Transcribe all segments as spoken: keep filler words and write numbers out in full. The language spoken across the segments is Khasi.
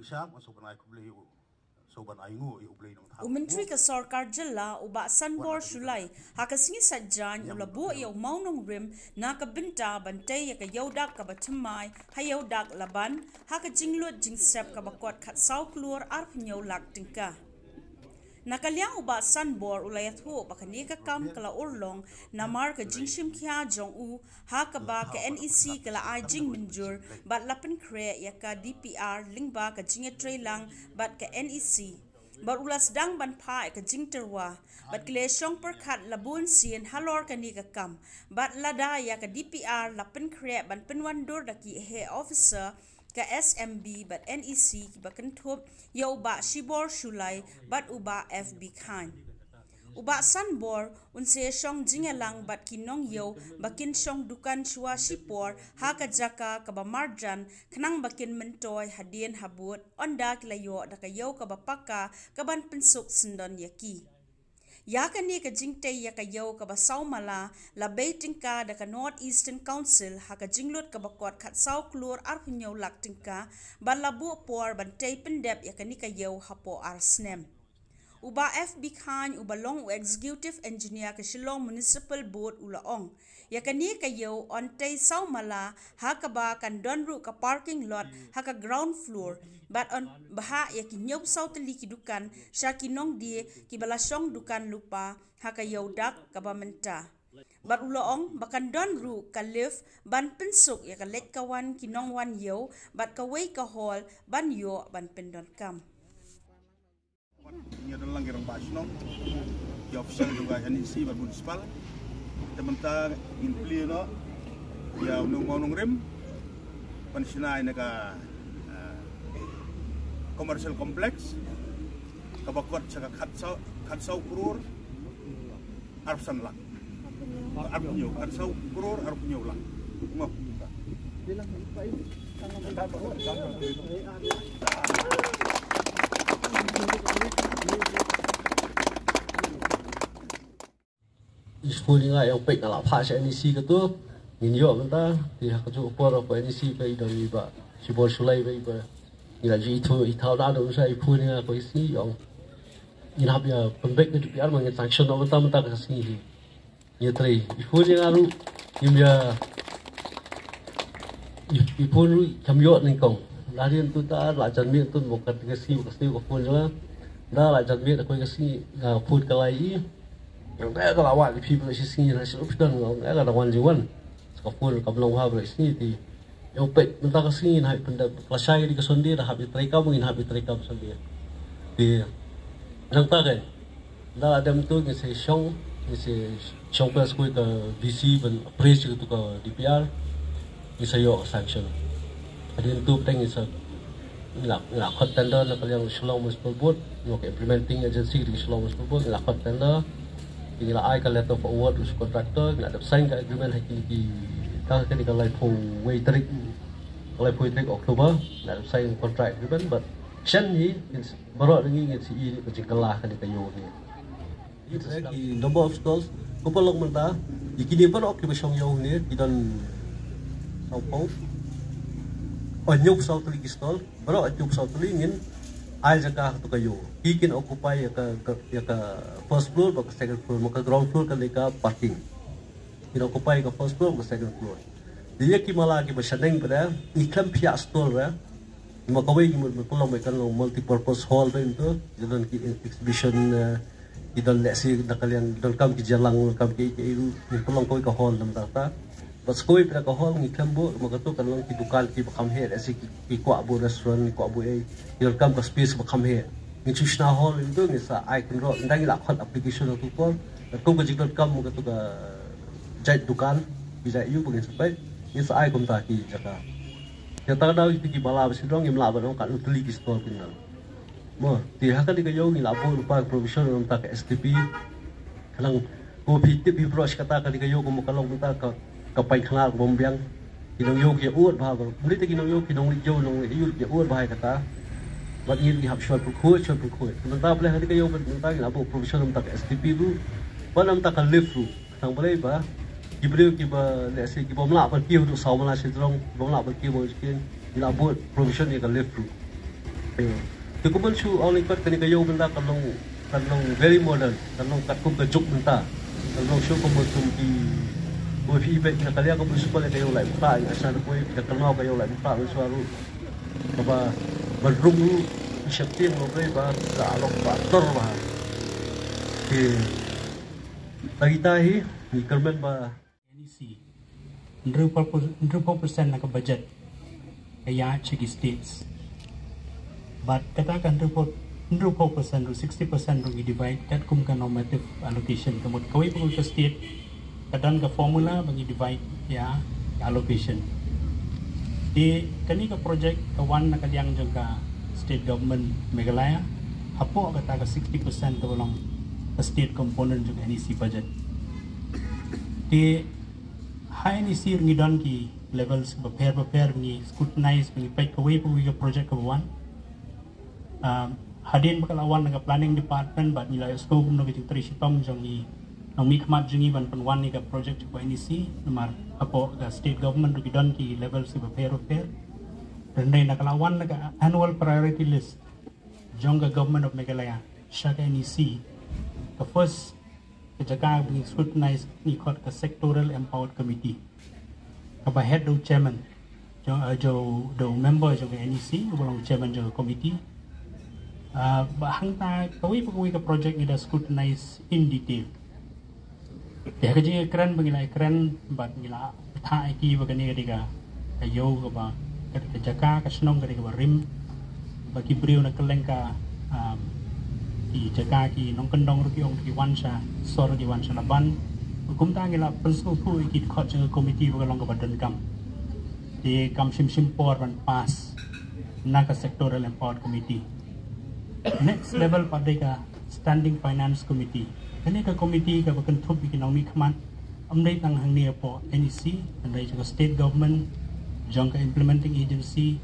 Chak, ma soh ban ai khublei ïa u, soh ban ai nguh ïa u Blei Nongthaw. U Myntri ka Sorkar Jylla, u Bah Sanbor Shullai, ha ka sngi Saitjaiñ u la buh ïa u mawnongrim na ka bynta ban tei ïa ka ïewdak kaba thymmai ha Ïewdak Laban, ha ka jinglut jingsep kaba kot khatsaw klur arphew hynñiew lak tyngka. Na ka liang u Bah Sanbor u la ïathuh ba kane ka kam ka la urlong namar ka jingshim khia jong u, ha kaba ka NEC ka la ai jingmynjur bad la pynkhreh ïa ka DPR lyngba ka jingïatreilang bad ka NEC. Bad u la sdang ban phah ïa ka jingtyrwa bad ki la shong pyrkhat la bun sien halor kane ka kam. Bad lada ïa ka DPR la pynkhreh ban pynwandur da ki heh officer ka SMB bad NEC kiba kynthup ïa u Bah Shibor Shullai bad u Bah F B Khan. U Bah Sanbor un sa ïashong jingïalang bad ki nongïew ba kin shong dukan shuwa shipor ha ka jaka kaba marjan, khnang ba kin myntoi hadien habud, ynda ki la ïoh da ka ïew kaba paka kaban pynsuk syndon ïa ki. Ïa kane ka jingtei ïa ka ïew kaba saw mala la bei tyngka da ka North Eastern Council ha ka jinglut kaba kot khatsaw klur arphew hynñiew lak tyngka, bad la buh por ban tei pyndep ïa kane ka ïew hapoh ar snem. U Bah F B Khan, uba long u Executive Engineer ka Shillong Municipal Board, u la ong, ïa kane ka ïew yn tei saw mala, ha kaba kan don ruh ka parking lot ha ka ground floor, bad yn bhah ïa ki hynñiew phew saw tylli ki dukan sha ki nongdie kiba la shong dukan lypa ha ka ïewdak kaba mynta. Bad u la ong ba kan don ruh ka lift ban pynsuk ïa ka leit ka wan ki nongwan ïew bad kawei ka hall ban ïoh ban pyndonkam. Ngi don lang ki rangbah shnong, ki official jong ka NEC bad municipal. Te mynta ngin plie noh ïa u nong mawnongrim ban shna ïa ka, eh, commercial complex kaba kot sha ka khatsaw, khatsaw klur arphew san lak. Arphew hynñiew, khatsaw klur arphew hynñiew lak. Mo. I phone nga ïa u peit nga la phah sha NEC kato. Ngin ïoh mynta, te ha kajuh ka por ko NEC ba i don i Bah Shibor Shullai ba i ba. Ngi la ju ithuh, i thaw da do sa i phone nga ko i sngi ïong. Ngin hap ïa pynbeit ka DPR ma ngin sanction noh mynta mynta ka sngi hi. Ïa trei. I phone ïa nga ruh, ngim ïa, i, i phone ruh kam ïoh nyngkong. La dien tu ta, la jan miet tu mo ka sngi, ka sngi ka phone ïa nga. Da la jan miet ko ka sngi, ka phone ka lai i. Nga da ka la wan i phi ba shi sngi na shi option nga, nga da wan jingwan. Ka phone kam long ha ba shi sngi ti. Ïa u peit mynta ka sngi ngin hap pyndep, lashai ka dei ka Sunday, da hap ïa trei kam, ngin hap ïa trei kam Sunday. Te nangta kan, da la dem tu ngin sa shong, ngin sa shong pynskul ka VC ban appraise ïa katu ka DPR, ngin sa ïoh sanction. Hadien tu bteng ngin sa, ngin la, ngin la khot tender na ka liang Shillong Municipal Board, na ka implementing agency ka dei Shillong Municipal Board, ngin la khot tender. Ngi la ai ka letter of award u contractor, ngi la dep sign ka agreement ha kine ki, ka kane ka laiphew wei tarik, ka laiphew wei tarik October, ngi la dep sign contract agreement, but shen hi, ngin s-, baroh ngi ngin sa ïoh ka jingkylla kane ka ïew hi. Ki number of stalls, ko pa long mynta, ïa kine baroh kiba shong ïew hi, ki don saw phew, oh, hynñiew phew saw tylli ki stall. Baroh hynñiew phew saw tylli ngin ai jaka ha katu ka ïew. Ki kin occupy ïa ka, ka, ïa ka first floor bad ka second floor, ma ka ground floor ka dei ka parking. Kin occupy ka first floor bad ka second floor. Te ïa ki mala kiba shaneng pat de, ngi khlem phiah stall re. Ma kawei ngi mut mut pynlong ba kan long multi purpose hall ba into. Ïa don ki exhibition, eh, Ki don lehse na ka liang, don kam ki jylla, don kam ki, ki, ki, ki pynlong kawei ka hall namar ta. Bad sa kawei pat ka hall ngi khlem buh, ma kato kan long ki dukan kiba kham heh, lehse ki, ki kwah buh restaurant, ki kwah buh ei, ki don kam ka space ba kham heh. Ngin shu shna hall, ngin tu, ngin sa ai kynroh, ynda ngi la khot application ha tu por, da kum ka jingdonkam ma kato ka jait dukan, ki jait ïew ba ngin sa peit, ngin sa ai kumta ki jaka. Te ta ka daw ïa ki bala ba sdang ngim lah ban ong katno tylli ki stall kin nang. Mo, te ha kane ka ïew ngi la buh lypa ka provision na ka bynta ka S T P. Khnang ko phi tip hi bro, shi katta kane ka ïew ko mo ka long bynta ka, ka paikhana kaba ym biang. Ki nongïew ki ïa ud bha bro. Ym dei te ki nongïew, ki nongleit ïew, nongleit ïew ki ïa ud bha ïa kata. Bad ngi ngi hap shuwa pynkhuid, shuwa pynkhuid. Bynta balei ha kane ka ïew bynta ngi la buh provision na ka bynta ka S T P ruh. Bad na ka bynta ka lift ruh. Tang balei ba ki briew kiba, let's say, kiba ym lah ban kiew haduh saw mala shi jrong, kiba ym lah ban kiew ba skin, ngi la buh provision ïa ka lift ruh. Te kumban shu ong lyngkot kane ka ïew mynta kan long, kan long very modern, kan long katkum ka juk mynta. Kan long shu kumban kum ki, kumban phi i bad na ka liang kumban shu kumban ka ïew lai mynta, ïa sa da kumban ka kynmaw ka ïew lai mynta, shu aru. Kaba ban rung ruh sheptieng ruh ba ka long ba tor ba. Te bagi kita hi, ngi kyrmen ba NEC, hynriewphew percent na ka budget ka ïaid sha ki states. Bad kata ka hynriewphew, hynriewphew percent ruh, sixty percent ruh ngi divide katkum ka normative allocation. Ka mut kawei pa kawei ka state ka don ka formula ba ngi divide ïa ka allocation. Te kane ka project ka wan na ka liang jong ka state government Meghalaya, hapoh kata ka sixty percent kaba long ka state component jong ka NEC budget. Te ha NEC ruh ngi don ki levels bapher bapher, ngi scrutinize, ngi peit kawei pa kawei ka project kaba wan. Um, hadien ba ka la wan na ka planning department bad ngi la ïohsngew kumno ka jingtrei shitom jong ngi nongmihkhmat jong ngi ban pynwan ïa ka project jong ka NEC, namar hapoh ka state government ruh ki don ki levels bapher bapher. Hynrei na ka la wan na ka annual priority list jong ka Government of Meghalaya sha ka NEC, ka first ka jaka ba ngi scrutinize ngi khot ka Sectoral Empowered Committee, kaba head da u chairman jong, eh, jong, da u member jong ka NEC uba long chairman jong ka committee. Ah, ba hangta kawei pa kawei ka project ngi da scrutinize in detail. Te ha ka jingkren ba ngi la kren bad ngi la bthah ïa ki ba kane ka dei ka, ka ïew kaba, ka, ka jaka, ka shnong ka dei kaba rim, ba ki briew na kylleng ka, um, ki jaka, ki nongkyndong ruh ki ong ki wan sha sor, ki wan sha Laban. Kumta ngi la pynsngewthuh ïa ki dkhot jong ka committee ba ka long kaba donkam. Te kam shym shim por ban pass na ka Sectoral Empowered Committee. Next level pat dei ka Standing Finance Committee. Kane ka committee kaba kynthup ïa ki nongmihkhmat, ym dei tang hangne hapoh NEC, hynrei jong ka state government, jong ka implementing agency,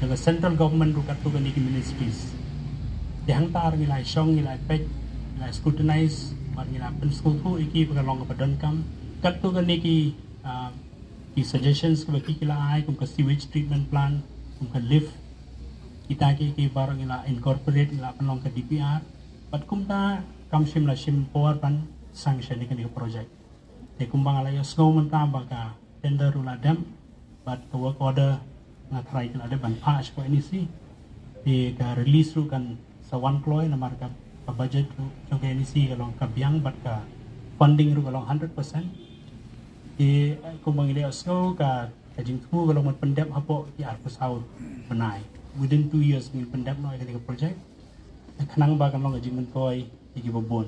jong ka central government ruh katto katne ki ministries. Te hangta ruh ngi la shong, ngi la peit, ngi la scrutinize bad ngi la pynsngewthuh ïa ki ba ka long kaba donkam. Katto katne ki, ah, ki suggestions kiba ki, ki la ai, kum ka sewage treatment plant, kum ka lift, kita ki, ki baroh ngi la incorporate, ngi la pynlong ka DPR. Bad kumta kam shym la shim por ban sanction ïa kane ka project. Te kumba nga la ïohsngew mynta ba ka tender ruh la dep bad ka work order nga tharai ka la dep ban phah sha ka NEC. Te ka release ruh kan sa wan kloi namar ka, ka budget ruh jong ka NEC ka long ka biang bad ka funding ruh ka long hundred percent. Te kumba ngi la ïohsngew ka, ka jingthmu ka long ban pyndep hapoh ki arphew saw bnai. Within two years ngin pyndep noh ïa kane ka project. Khnang ba kan long ka jingmyntoi ïa kiba bun.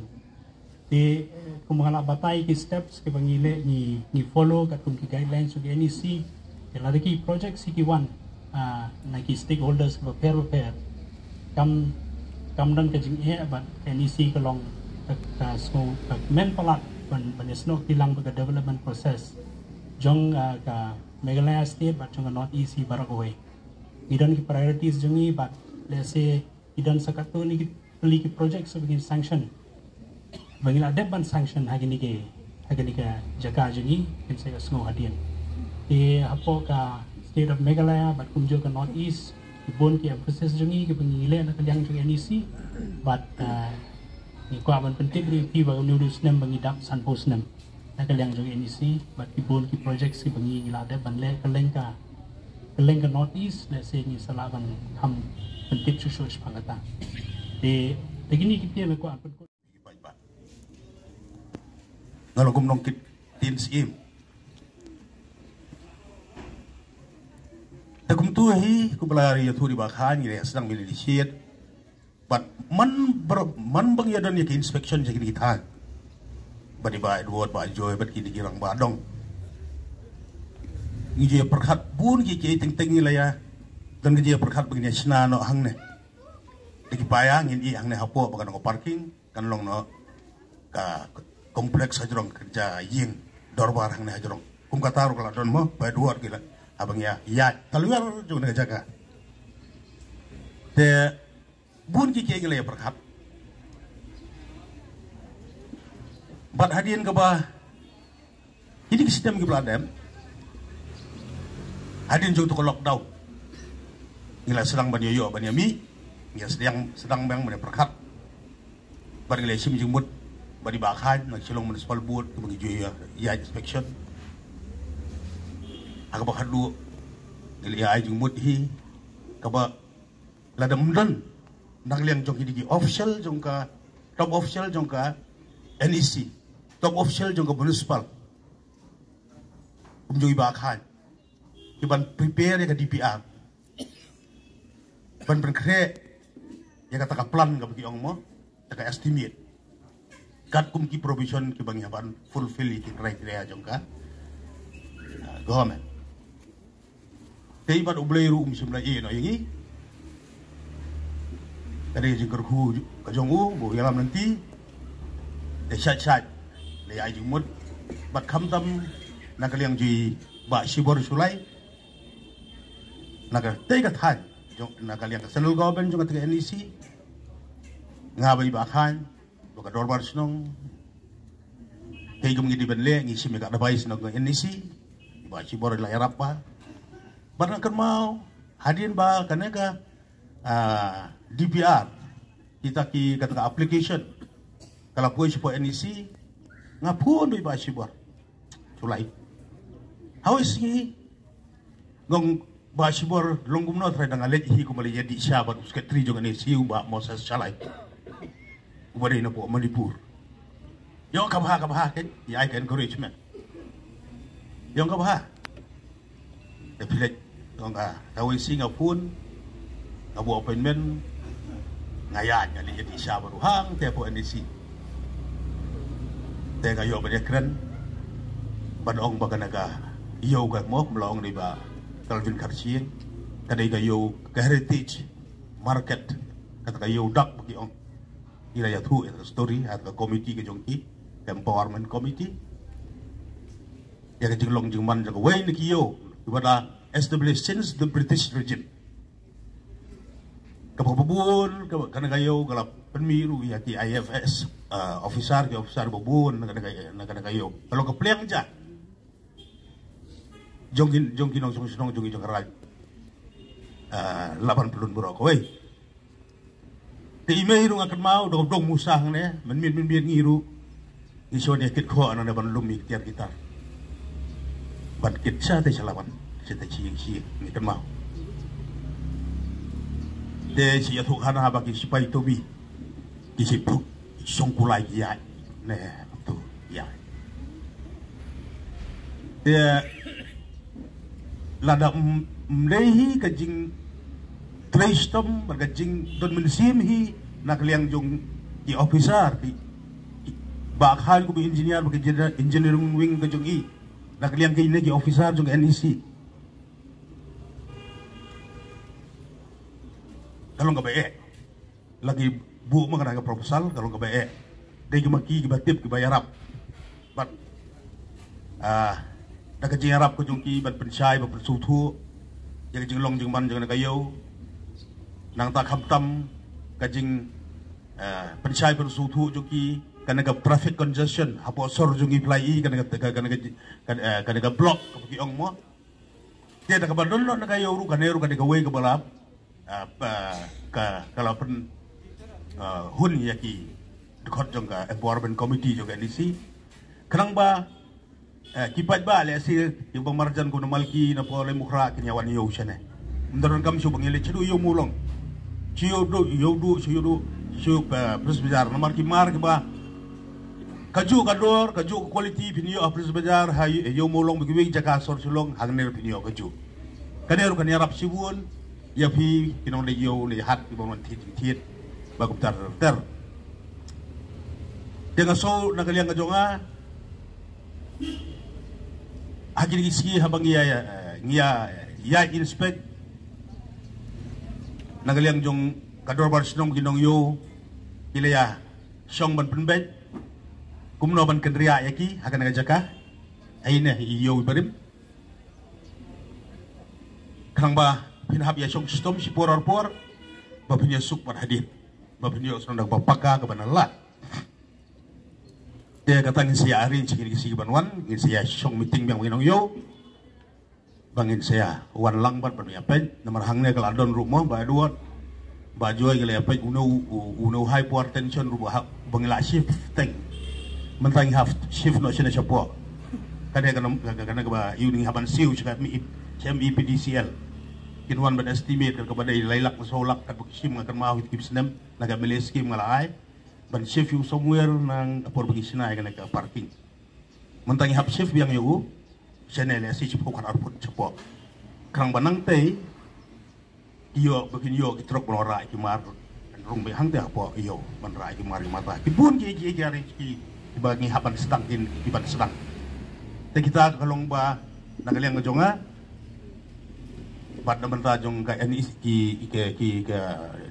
Te, eh, kumba nga la batai ki steps kiba ngi leh, ngi, ngi follow katkum ki guidelines jong ka NEC. Te lada ki project hi ki wan, ah, na ki stakeholders kiba pher ba pher, kam, kam don ka jingeh bad ka NEC ka long ka, ka sngew, ka kmen palat ban, ban ïasnoh kti lang bad ka development process jong, ah, ka Meghalaya State bad jong ka North East hi baroh kawei. Ngi don ki priorities jong ngi bad lehse ki don sa katto katne ki, ki project sa ba ngin sanction, ba ngi la dep ban sanction ha kine ki, ha kine ki jaka jong ngi, kin sa ïohsngew hadien. Te hapoh ka State of Meghalaya bad kumjuh ka North East, ki bun ki emphasis jong ngi kiba ngi leh na ka liang jong ka NEC bad, ah, ngi kwah ban pyntip ruh ïa phi ba une u snem ba ngi dap sanphew snem na ka liang jong ka NEC bad ki bun ki project kiba ngi, ngi la dep ban leh kylleng ka, kylleng ka North East, lehse ngi sa lah ban kham pyntip shuh shuh shaphang kata. Te, te kine ki ktien nga kwah ban pynkut. Nga long kum nongkit ktien syiem. Te kumta hi, kumba la ïathuh da i Bah Khan, ngi la sdang ban leit shet. Bad man ber-, man ba ngi ïa don ïa ki inspection jong kine ki thaiñ, bad i Bah Edward, Bah Joy, bad kine ki rangbah dong, ngi ju ïa pyrkhat bun ki, ki teng teng ngi la ïa, don ki ju ïa pyrkhat ba ngin ïa shna noh hangne. Da ki paia ngin ïa hangne hapoh ba kan long parking, kan long noh ka complex hajrong, ka ja ïing dorbar hangne hajrong. Kum kata ruh ka la don mo, Bah Edward, ki la, haba ngi ïa, ïa talwer jong kane ka jaka. Te bun ki, ki ngi la ïa pyrkhat. Bad hadien kaba kine ki system kiba la dep, hadien jong uto ka lockdown, ngi la sdang ban ïoh, ïoh ban ïa mih. Ngi sdang sdang biang ban pyrkhat bad ngi la shim jingmut bad i Bah Khan na Shillong Municipal Board kaba ngi ju ïa inspection. Ha kaba khadduh ngi la ïa ai jingmut hi kaba lada ym don na ka liang jong kine ki official jong ka, top official jong ka N E C, top official jong ka municipal, kum jong i Bah Khan, ki ban prepare ïa ka D P R, ban pynkhreh ïa kata ka plan kaba ki ong mo, kata ka estimate, katkum ki provision kiba ngi hap ban fulfill ïa ki criteria jong ka, ah, government. Te i bad U Blei ruh um shym la ïeh noh ïa ngi. Ka dei ka jingkyrkhu ka jong u ba u ïalam lynti. Te shait shait la ïa ai jingmut bad khamtam na ka liang jong i Bah Shibor Shullai, na katei ka thaiñ jong, na ka liang ka central government jong katei ka N E C. Nga bad i Bah Khan, bad ka dorbar shnong, tei kum ngi dei ban leh, ngi shim ïa ka advice na ka N E C, i Bah Shibor la ïarap bha. Bad nga kynmaw hadien ba kane ka, ah, D P R, kita ki, kata ka application ka la poi shapoh N E C, nga phone bad i Bah Shibor Shullai. Hawei sngi nga ong, Bah Shibor, long kumno trai, dang leit hi kumba la ïadih sha bad u secretary jong N E C, u Bah Moses Shullai, uba dei napoh Manipur. Ïoh, ka bha, ka bha, ka ïa ai ka encouragement. Ïoh, ka bha. Te phi leit, ong ka, hawei sngi nga phone, nga buh appointment, nga ïaid, nga leit ïadih sha bad u hangtei hapoh N E C. Te nga ïoh ban ïakren, ban ong ba kane ka ïew ka mo, kumba la ong da i Bah Calvin Kharshing, ka dei ka ïew ka heritage market, kata ka ïew dak ba ki ong. Ngi la ïathuh ïa ka story ha ka committee ka jong ki, ka empowerment committee, ïa ka jinglong jingman jong kawei na ki ïew kiba la establish since the British regime. Kaba, kaba bun, kaba, kane ka ïew ka la pynmih ruh ïa ki I F S, ah, officer, ki officer ba bun na kane ka, na kane ka ïew. Ka long ka pliang ja jong ki, jong ki nongshong shnong, jong ki, jong ka raid, ah, Laban Pyllun baroh kawei. Te i mei ruh nga kynmaw, dong, dong musa hangne, mynmiet, mynmiet ngi ruh ngi shu wan ïa kit khoh nangne ban lum ïa ki tiar ki tar, ban kit sha te sha Laban, sha te shi shi, ngi kynmaw. Te shi ïathuh khana ba ki sipai Tobi ki shi puk shong kulai ki ïaid ne tu ïaid. Te lada ym, ym dei hi ka jingtrei shitom bad ka jingdon mynsiem hi na ka liang jong ki officer, ki, ki, Bah Khan kum engineer, bad ka engineer, engineering wing ka jong i, na ka liang kine ki officer jong ka N E C, ka long kaba eh. La ki buh ma kane ka proposal, ka long kaba eh. Dei ki ma ki, kiba tip, kiba ïarap. Bad, ah, da ka jingïarap ka jong ki ban pynshai, ban pynsngewthuh ïa ka jinglong jingman jong kane ka ïew. Nangta khamtam ka jing, ah, pynshai pynsngewthuh jong ki, kane ka traffic congestion hapoh sor jong ki, phi la i kane ka, ka, kane ka, ka, eh, kane ka block kaba ki ong mo. Te da kaba don noh na ka ïew ruh, kane ruh ka dei kawei kaba la, ah, pa, ka, ka la pyn, ah, hun ïa ki dkhot jong ka empowerment committee jong ka N E C. Khnang ba, eh, ki paidbah lehse kiba marjan kum na Malki, na Pawlei, Mukhra, kin ïa wan ïew shane. Ym donkam shuh ba ngin leit shaduh ïew Mawlong, shu ïew duh, ïew duh, shu ïew duh sha, eh, Police Bazar. Namar ki mar kiba kajuh ka dor, kajuh ka quality phin ïoh ha Police Bazar, ha ïew Mawlong bad kiwei ki jaka sor Shillong, hangne ruh phin ïoh kajuh. Kane ruh kan ïarap shibun ïa phi ki nongleit ïew ne hat kiba wan thied jingthied ba kumta ter ter. Te nga sngew na ka liang ka jong nga, ha kine ki sngi haba ngi ïa, ngi ïa, ïa inspect na ka liang jong ka dorbar shnong, ki nongïew ki la ïa shong ban pynbeit kumno ban kynriah ïa ki ha kane ka jaka, ha ine i ïew i barim. Khnang ba phin hap ïa shong shitom shi por ar por, ba phin ïa suk bad hadien, ba phin ïoh shnong da kaba paka kaba na lad. Te kata ngin sa ïa arrange ha kine ki sngi ban wan, ngin sa ïa shong meeting biang bad ki nongïew ba ngin sa ïa wan lang bad ban ïa peit. Namar hangne ka la don ruh mo Bah Edward, Ba joi ka la ïa peit uno u, uno high power tension ruh ba ha, ba ngi la shift teng. Mynta ngi hap shift noh shane shapoh. Kane kane kane kaba ïa u ngi hap ban siew sha ka M E, sha M E P D C L. Kin wan ban estimate kaba dei lai lak saw lak katba ki shim nga kynmaw ki snem na ka M L A scheme nga la ai. Ban shift ïa u somewhere nang apor ba ki shna ïa kane ka parking. Mynta ngi hap shift biang ïa u shane lehse shiphew khat arphew shapoh. Khnang ba nangtei ki ïoh ba kin ïoh ki trok ban rah ki mar. Rung beit hangta hapoh ïew ban rah ki mar ki mata. Ki bun ki ki ki ki ba ngi hap ban sdang kin ki ban sdang. Te kita ka long ba na ka liang ka jong nga bad na bynta jong ka N E C ki ki ki ka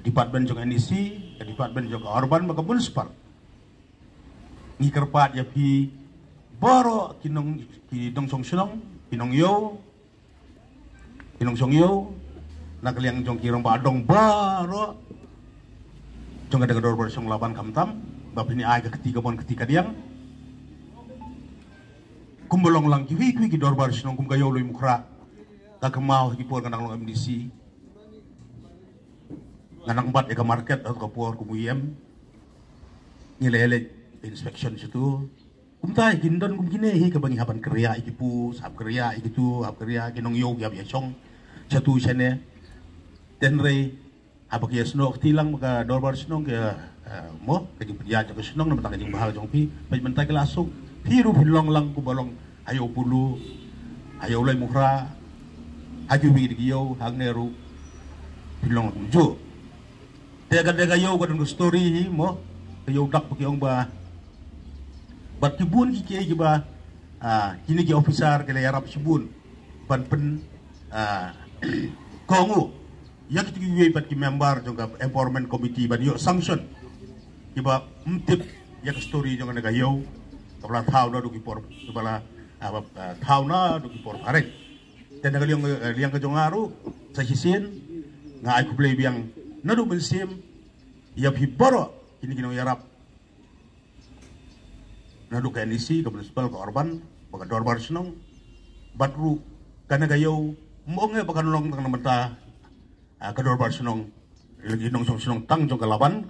department jong N E C, ka department jong ka urban bad ka municipal. Ngi kyrpad ïa phi baroh ki nong ki nongshong shnong, ki nongïew, ki nongshong ïew, na ka liang jong ki rangbah dong baroh jong ka dong ka dorbar shnong Laban khamtam ba phin ai ka kti kamon kti kadiang. Kumba long lang kiwei kiwei ki dorbar shnong kum ka Ïew Laitumkhrah, ka kynmaw ki por nga dang long M D C. Nga dang bat ïa ka market ha ka por kum u E M. Ngi la ïaleit inspection shatu. Kumta ïa ki don kum kine hi kaba ngi hap ban kyrïa ïa ki pu, hap kyrïa ïa kitu, hap kyrïa ki nongïew ki hap ïa shong shatu shane. Hynrei haba ki ïasnoh kti lang ka dorbar shnong ki, eh, mo, ka jingpynïaid jong ka shnong namar ka jingbha jong phi, peit mynta ki la suk. Phi ruh phin long lang kumba long ha Ïew Pulu, ha Ïew Laitumkhrah, ha kiwei de ki ïew hangne ruh phin long lang kumjuh. Te ka dei ka ïew ka don ka story hi mo, ka ïew dak ba ki ong ba bad ki bun ki kiei kiba, ah, kine ki officer ki la ïarap shibun ban pyn, ah, kohnguh ïa kito kiwei pat ki member jong ka empowerment committee ban ïoh sanction kiba ym tip ïa ka story jong kane ka ïew kaba la thaw naduh ki por, kaba la, ah, ba, ah, thaw naduh ki por phareng. Te na ka liang, eh, liang ka jong nga ruh sa shisien nga ai khublei biang naduh mynsiem ïa phi baroh kine ki nongïarap naduh ka N E C, ka municipal, ka urban, ba ka dorbar shnong, bad ruh kane ka ïew, ym ong eh ba kan long tang na bynta, ah, ka dorbar shnong, lagi nongshong shnong tang jong ka Laban.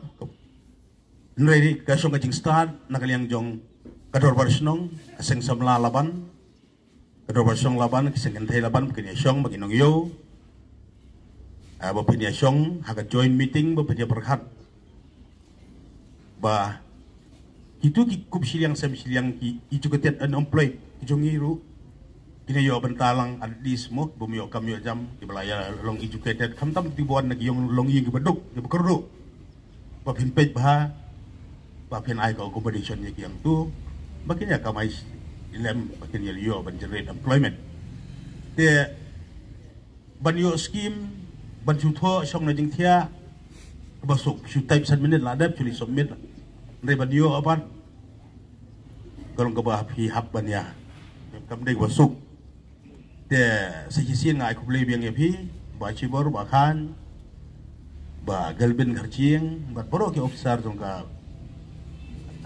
Hynrei ka shong ka jingstad na ka liang jong ka dorbar shnong, ka seng samla Laban, ka dorbar shnong Laban, ka seng kynthei Laban, ba kin ïa shong, ba kin nongïew. Ah, ba phin ïa shong ha ka joint meeting, ba phin ïa pyrkhat ba kito ki kup shiliang sem shiliang ki educated unemployed ki jong ngi ruh kin ïa ïoh bynta lang at least mo, bym ïoh kam ïoh jam, kiba la ïa long educated khamtam kiba wan na ki ïong longïing kiba duk kiba kyrduh. Ba phin peit bha ba phin ai ka accommodation ïa ki hangto ba kin ïa kamai lem ba kin ïa ïoh ban generate employment. Te ban ïoh scheme ban shu thoh shong na jingthiah ba suk shu type san minit la dep shu leit submit. Hynrei ban ïoh aban ka long kaba phi hap ban ïa kam dei ba suk. Te sa shisien nga ai khublei biang ïa phi, Bah Shibor, Bah Khan, Bah Galvin Kharchieng bad baroh ki officer jong ka,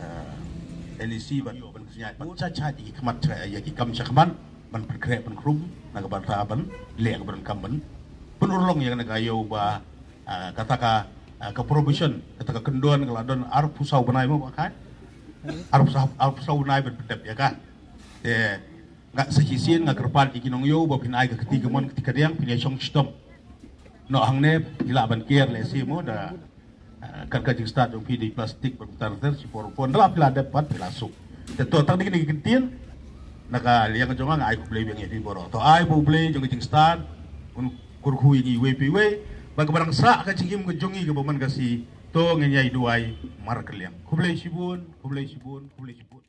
eh, N E C bad ïoh ban kynjat ban cha cha ïa ki khmat cha ïa ki kam cha khmat ban pynkhreh pynkhrum na ka bynta ban leh ka ban kam ban pynurlong ïa kane ka ïew ba, eh, kata ka, eh, ka provision kata ka kyndon ka la don arphew saw bnai mo Bah Khan. Arphew saw, arphew saw bnai ban pyndep ïa ka. Te nga sa shisien nga kyrpad ïa ki nongïew ba phin ai ka kti kamon kti kadiang phin ïa shong shitom. Noh hangne phi lah ban ker lehse mo da, eh, kat ka jingstad jong phi dei plastik ban tar ter shipor pon da la phi la dep pat phi la suk. Te to tang dei kine ki kyntien na ka liang jong nga nga ai khublei biang ïa phi baroh. To ai ba U Blei jong ka jingstad un kyrkhu ïa ngi iwei pa iwei ba kaba dang sah ka jingim ka jong ngi kaba man ka sngi to ngin ïai duwai markylliang. Khublei shibun, khublei shibun, khublei shibun.